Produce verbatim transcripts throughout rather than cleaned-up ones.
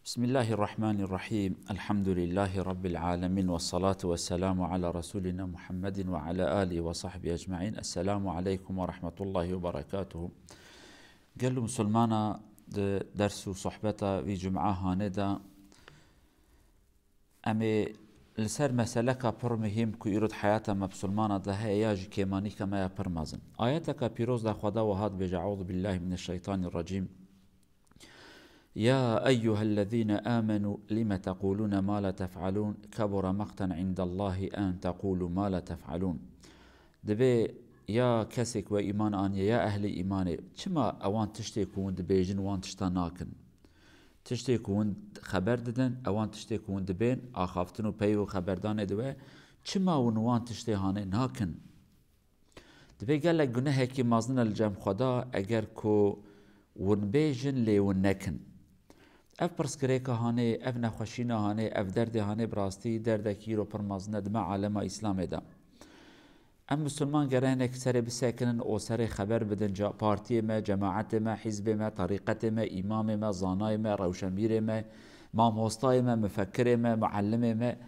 Bismillahirrahmanirrahim. Elhamdülillahi Rabbil alemin. Ve salatu ve selamu ala Resulina Muhammedin ve ala alihi ve sahbihi ecmain. Esselamu aleykum ve rahmetullahi ve berekatuhu. Gelo Musulmana, di ders û sohbeta vî cuma hanê de em ê li ser meseleka pir muhîm ku îro di heyata me Musulmana de heye ya jî kêmanîka me ya pir mezin. Ayeteka pîroz de Xweda wiha dibêje, Euzu billahi mineşşeytanirracîm. يا أيها الذين آمنوا لم تقولون ما لا تفعلون كبر مقتا عند الله أن تقولوا ما لا تفعلون. Dibê ya kesê ku we îman aniye, ya ehlî îmanê, çima ewan tiştê ku hûn dibêjin wan tişta nakin? Tiştê ku hûn xeber didin, ewan tiştê ku hûn dibên axaftin û peyv û xeberdanê di we, çima hûn wan tiştê hanê nakin? Dibê gelek gunehekî mezin e li cem Xweda, eger ku hûn bêjin lê hûn nekin. Ev pirsgirêka hanê, ev nexweşîna hanê, ev derdê hanê bi rastî derdekî îro pir mezin e di me alema Îslamê de. Em Musulman gere hinek serê bisekinin û serê xeber bidin ca partiyê me, cemaetê me, hîzbê me, terîqetê me, îmamê me, zanayê me, rewşenbîrê me, mamostayê me, mufekirê me, muallimê me.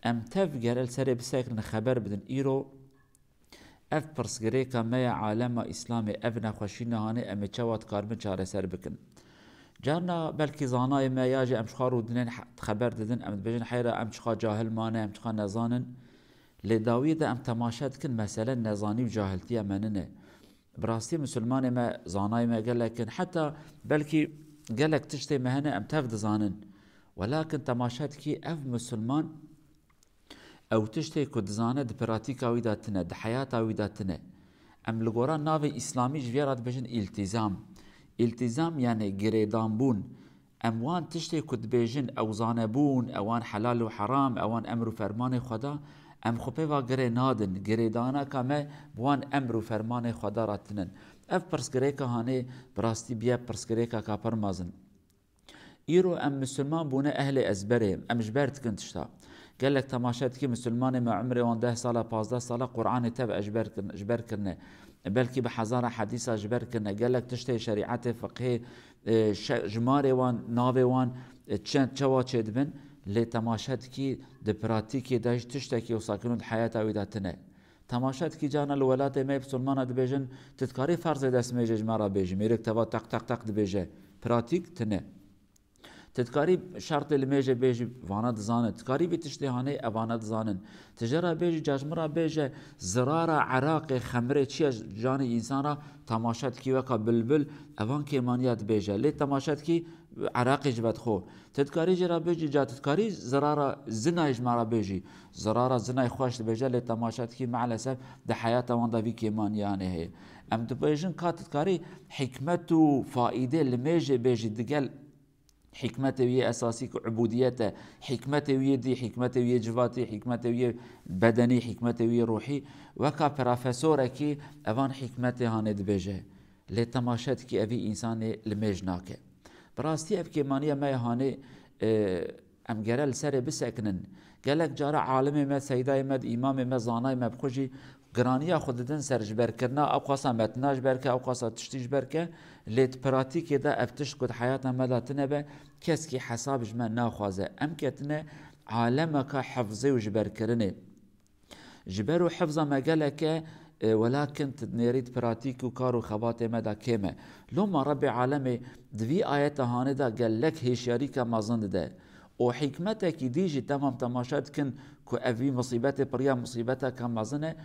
Em tev gere li serê bisekinin xeber bidin. Îro ev pirsgirêka me ya alema Îslamê, ev nexweşî nihanê em ê çawa dikaribin çareser bikin? Carna belkî zanayê me ya jî em ji xwe rûdinên he-, xeber didin, em dibêjin heyra em çiqa cahil mane, em çiqa nezanin. Lê dawiyê de em temaşe dikin, mesele nezanî û cahiltiya me nine. Bi rastî Musulmanê me, zanayê me gelek in, heta belkî gelek tiştê me hene em tev dizanin. Welakin temaşe dikî ev Musulman Ew tiştê ku dizane di pratîka wî de tine, di heyata wî de tine. Em li gora navê Îslamî ji vê re dibêjin îltîzam. Îltîzam yani girêdanbûn. Em wan tiştê ku dibêjin ew zanebûn, ewan helal û heram, ewan emr û fermanê Xweda, em xwe pê va girê nadin. Girêdanaka me bi wan emr û fermanê Xweda re tinin. Ev pirsgirêka hanê bi rastî biye pirsgirêkaka pir mezin. Îro em misilman bûne ehlê ezberê, em ji ber dikin tişta. Gelek temaşe dikî misilmanê me umrê wan deh sala, pazdeh sala Qur'anê tev ezber kirin-, ji ber kirine. Belkî bi hezara hedîsa ji ber kirine. Gelek tiştê şerîetê, fiqhê, e, şe-, jimarê wan, navê wan, e, çend çawa çêdibin, lê temaşe dikî di pratîkê de jî tiştekî wisa kirin di heyata wî de tine. Temaşe dikî carna li welatê me yê Bisilmana dibêjin, tu dikarî ferzê destmêjê ji me re bêjî, mêrik teva teq teq teq dibêje. Pratîk tine. Tu dikarî şertê limêjê bêjî, vana dizanin. Tu dikarî vî tiştê hanê, evana dizanin. Tu jê re bêjî, ca ji min re bêje, zirara eraqê, xemrê çi ye canê însan re, temaşe dikî weka bilbil, evan kêmaniya dibêje. Lê temaşe dikî eraqê ji vedixwe. Tu dikarî jê re bêjî, ca tu dikarî zirara zinayê ji me re bêjî. Zirara zinayê xweş dibêje, lê temaşe dikî meelesef di heyata wan de vî kêmaniyanê heye. Em dibêjin ka tu dikarî hikmet û faîdê limêjê bêjî digel hikmetê wî yê esasî ku ubûdiyet e, hikmetê wî yê dî, hikmetê wî yê civatî, hikmetê wî yê bedenî, hikmetê wî yê ruhî, weka profesorekî evan hikmetê hanê dibêje. Lê temaşe dikî evî însanê limêj nake. Bi rastî ev kêmaniya me ya hanê, e, em gere li serê bisekinin. Gelek cara alimê me, seydayê me, îmamê me, zanayê me bi xwe jî giraniya xwe didin ser ji ber kirina ew qasa metna ji ber ke, ew qasa tiştî ji ber ke, lê di pratîkê de ev tişt ku di heyata me de tine be, keskî hesab ji me naxwaze. Em ketine alemeka hefzê û ji ber kirinê. Ji ber û hifza me gelek e, e, welakin tu dinêrî di pratîk û kar û xebatê me de kêm e. Loma Rebbê Alemê di vî ayeta hanê de gelek hêşyarîka mezin dide. Û hikmetekî dî jî temam temaşe dikin ku ev vî musîbetê piriya musîbeteke mezin e,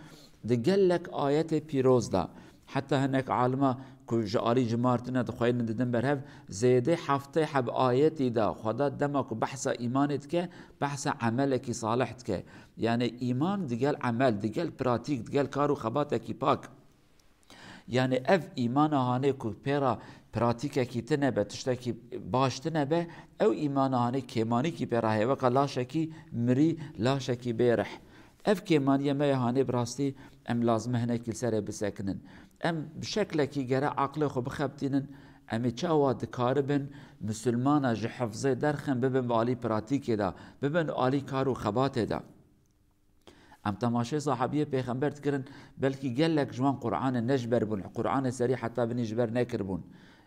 di gelek ayetê pîroz de. Heta hinek alima ku ji alî cima re tune dixweynin didin ber hev, zêdê heftê heb ayetî de Xweda dema ku behsa îmanê dike, behsa emelekî salih dike. Yani îman digel emel, digel pratîk, digel kar û xebatekî pak. Yani ev îmana hanê ku pê re pratîkekî tine be, tiştekî baş tine be, ew îmana hanê kêmanîkî pê re heye, weka laşekî mirî, laşekî bê rih. Ev kêmaniye me ya hanê bi rastî em lazim e hinekî li serê bisekinin. Em bi şeklekî gere aqilê xwe bixebitînin, em ê çawa dikaribin misilmana ji hifzê derxin bibin bi alî pratîkê de, bibin alî kar û xebatê de. Em temaşê sahabiyê pêxember dikirin, belkî gelek ji wan Qur'anê ne ji ber bûn, Qur'anê serî heta binî ji ber nekiribûn.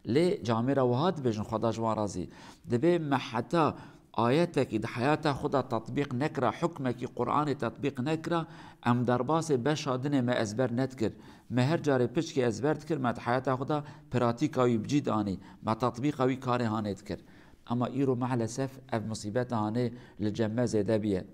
Lê camêra wiha dibêjin, Xweda ji wan razî. Dibê me heta ayetekî di heyata xwe de tetbîq nekira, hukmekî Qur'anê tetbîq nekira, em derbasê beşa dinê me ezber nedikir. Me her carê piçkî ezber dikir, me di heyata xwe de pratîka wî bi cî danî, me tetbîqa wî karê hanê dikir. Ama îro maalesef ev musîbeta hanê li cem me zêde bûye.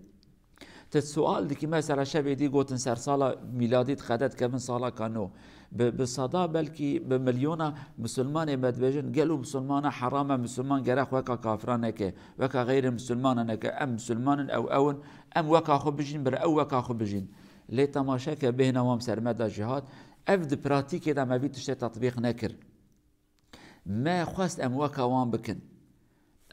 Tu sual dikî, mesela şevê dî gotin sersala mîladî diqede dikevin salaka nû. Bi, bi seda belkî bi milyona misilmanê me dibêjin, gelo misilmana heram e, misilman gerek weka kafiran neke, weka xeyrê misilmana neke, em misilman in, ew ew in, em weka xwe bijîn, bir ew weka xwe bijîn. Lê temaşe ke bêhna wan bi ser me de jî hat, ev di pratîkê de me vî tiştê tetbîq nekir. Me xwest em weka wan bikin.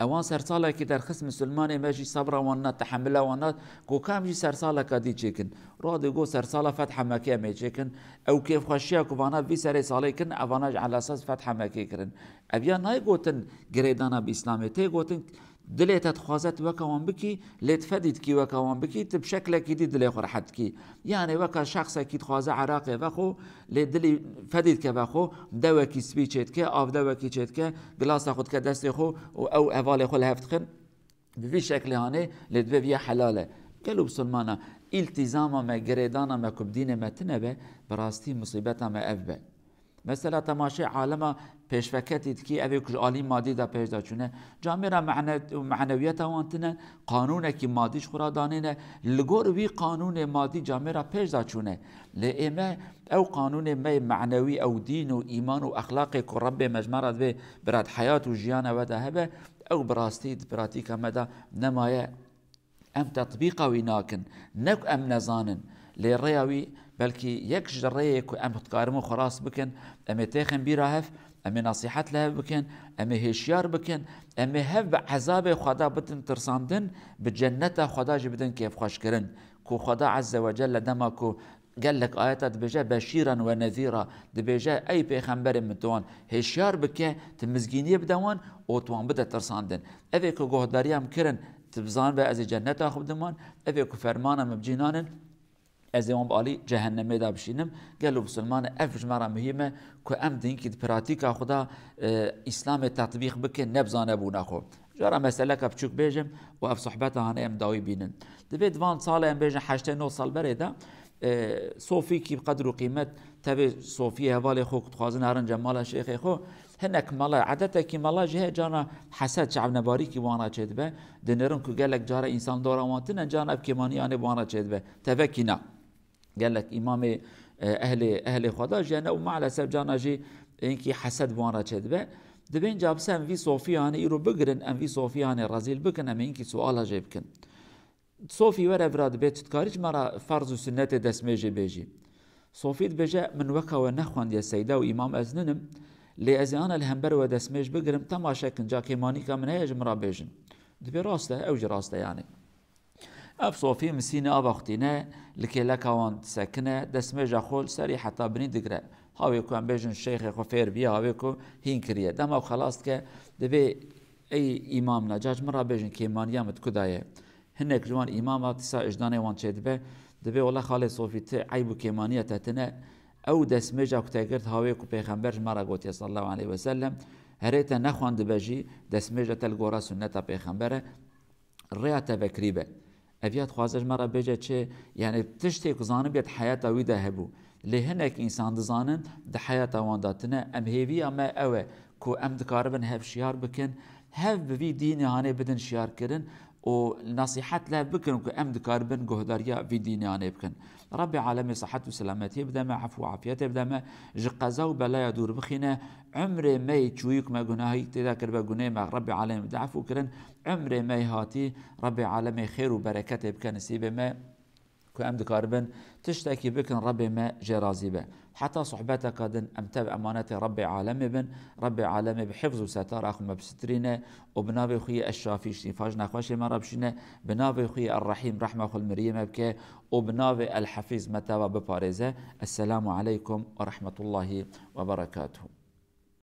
Ewan sersalekî derxist misilmanê me jî sebra wan na, tehemila wan na, ku ka em jî sersaleka dî çêkin. Radê got sersala Fetha Mekê em ê çêkin. Ew kêfxweşiya ku vana vî serê salê kirin, evana jî ala esas Fetha Mekê kirin. Ev ya nayê gotin girêdana bi Îslamê, tê gotin dilê te dixwaze tu weka wan bikî, lê tu fedî dikî weka wan bikî, tu bi şeklekî dî dilê xwe rehet dikî. Yanê weka şexsekî dixwaze Iraqê vexwe, lê dilî fedî dike vexwe, dewekî spî çêdike, av dewekî çêdike, gilasa xwe dike destê xwe û ew hevalê xwe li hev dixin. Bi vî şeklê hanê, lê divê viya helal e. Gelo bisilmana, îltîzama me, girêdana me ku bi dînê me tine be, bi rastî musîbeta me ev be. Mesela temaşê alema pêşveketî dikî, ev ê ku ji alî madî de pêş de çûne. Camêra mane-, manewiyeta wan tine, qanûnekî madî ji xwe re danêne. Li gor wî qanûnê madî camêra pêş de çûne. Lê ê me ew qanûnê me yê manewî, ew dîn û îman û exlaqê ku Rebbê me ji me re divê bi radheyat û jiyana we de hebe, ew bi rastî di pratîka me de nemaye. Em tetbîqa wî nakin. Ne ku em nezanin. Lê rêya wî belkî yek ji rêyê ku em dikarin xwe rast bikin, em ê têxin bîra hev, em ê nesîhet li hev bikin, em ê hêşyar bikin, em ê hev bi ezabê Xweda bidin tirsandin, bi cenneta Xweda jî bidin kêfxweşkirin. Ku Xweda Azze ve Celle dema ku gelek ayeta dibêje, beşîran ve nezîra, dibêje, ey pêxemberê min, tu wan hêşyar bike, tu mizgîniyê bide wan û tu wan bide tirsandin. Ev ê ku guhdariya em kirin, tu bizanibe ez ê cenneta xwe bidim wan, ev ê ku fermana min bi cî nanin, ez ê wan bi alî cehennemê de bişînim. Gelo bisilmane ev ji me re muhîm e ku em dinkî di pratîka xwe de, e, Îslamê tetbîq bikin, ne bi zanebûna xwe. Cara meseleka biçûk bêjim û ev sohbeta hane em dawî bînin. Divê di van salê em bêjin heştê nod sal berê de, e, sofîkî bi qedr û qîmet tevê sofiyê hevalê xwe ku dixwazin herin cem mala şêxê xwe, hinek mala, edetekî mala jî heye cana hesed, çavnebarîkî wan re çêdibe. Dinêrin ku gelek cara însan dora wan tine, cana ev kêmanî yanê bi wan re çêdibe. Tevekî na. Gelek îmamê, e, ehlê, ehlê Xweda jî hene û maalesef cana jî hinkî hesed bi wan re çêdibe. Dibên ca bise em vî sofiyanê îro bigirin, em vî sofiyanê rezîl bikin, em ê hinkî suala jê bikin. Sofî were vira dibê tu dikarî ji me re ferz û sunnetê destmêjê bêjî. Sofî dibêje, min weka we nexwendiye seyda û îmam ez ninim, lê ez ê ana li hember we destmêj bigirim, temaşe kin, ca kêmanîka min heye ji min re bêjin. Dibê rast e, ew jî rast e yanî. Ev sofî misînê ava xwe tîne, li kêleka wan disekine, destmêja xwe li serî heta binî digire. Hawê ku em bêjin şêxê xwe fêr bîye, hawê ku hîn kiriye. Dema ku xelas dike, dibê ey îmam necaş min re bêjin kêmaniya min di ku de ye. Hinek ji wan îmama dîsa ijdanê wan çêdibe, dibê wela xalê sofî tu eyb û kêmaniya te tine. Ew destmêja ku te girt hawê ku pêxember ji me re gotiye sallallahu aleyhi ve sellem, herê te nexwendibe jî destmêja te li gora sunneta pêxember e. Rêya te vekirî be. Ev ya dixwaze ji me re bêje çi? Yanî tiştê ku zanibiye di heyata wî de hebû. Lê hinek însan dizanin di heyata wan de tine. Em hêviya me ew e ku em dikaribin hev şiyar bikin, hev bi vî dînê hanê bidin şiyarkirin û nesîhet li hev bikin ku em dikaribin guhdariya vî dînê hanê bikin. Rebbê alemê sihet û selametiyê bide me, efû û afiyetê bide me, ji qeza û belaya dûr bixîne, Emrê me yê çûyî ku me gunahî tê de kiribe, gunê me Rebbê alemê bide efû kirin. Emrê me yê hatî Rebbê alemê xêr û bereketê bike nisîbê me ku em dikaribin tiştekî bikin Rebbê me jê razî be. Heta sohbeteka din em tev emanetê Rebbê alemê bin. Rebbê alemê bi hifz û setara xwe me bisitirîne û bi navê xwe yê Eşşafî şîfa ji nexweşê me re bişîne, bi navê xwe yê Errehîm rehma xwe li miriyê me bike û bi navê El-Hefîz me teva biparêze. Esselamu aleykum ve rahmetullahi ve berekatuhu.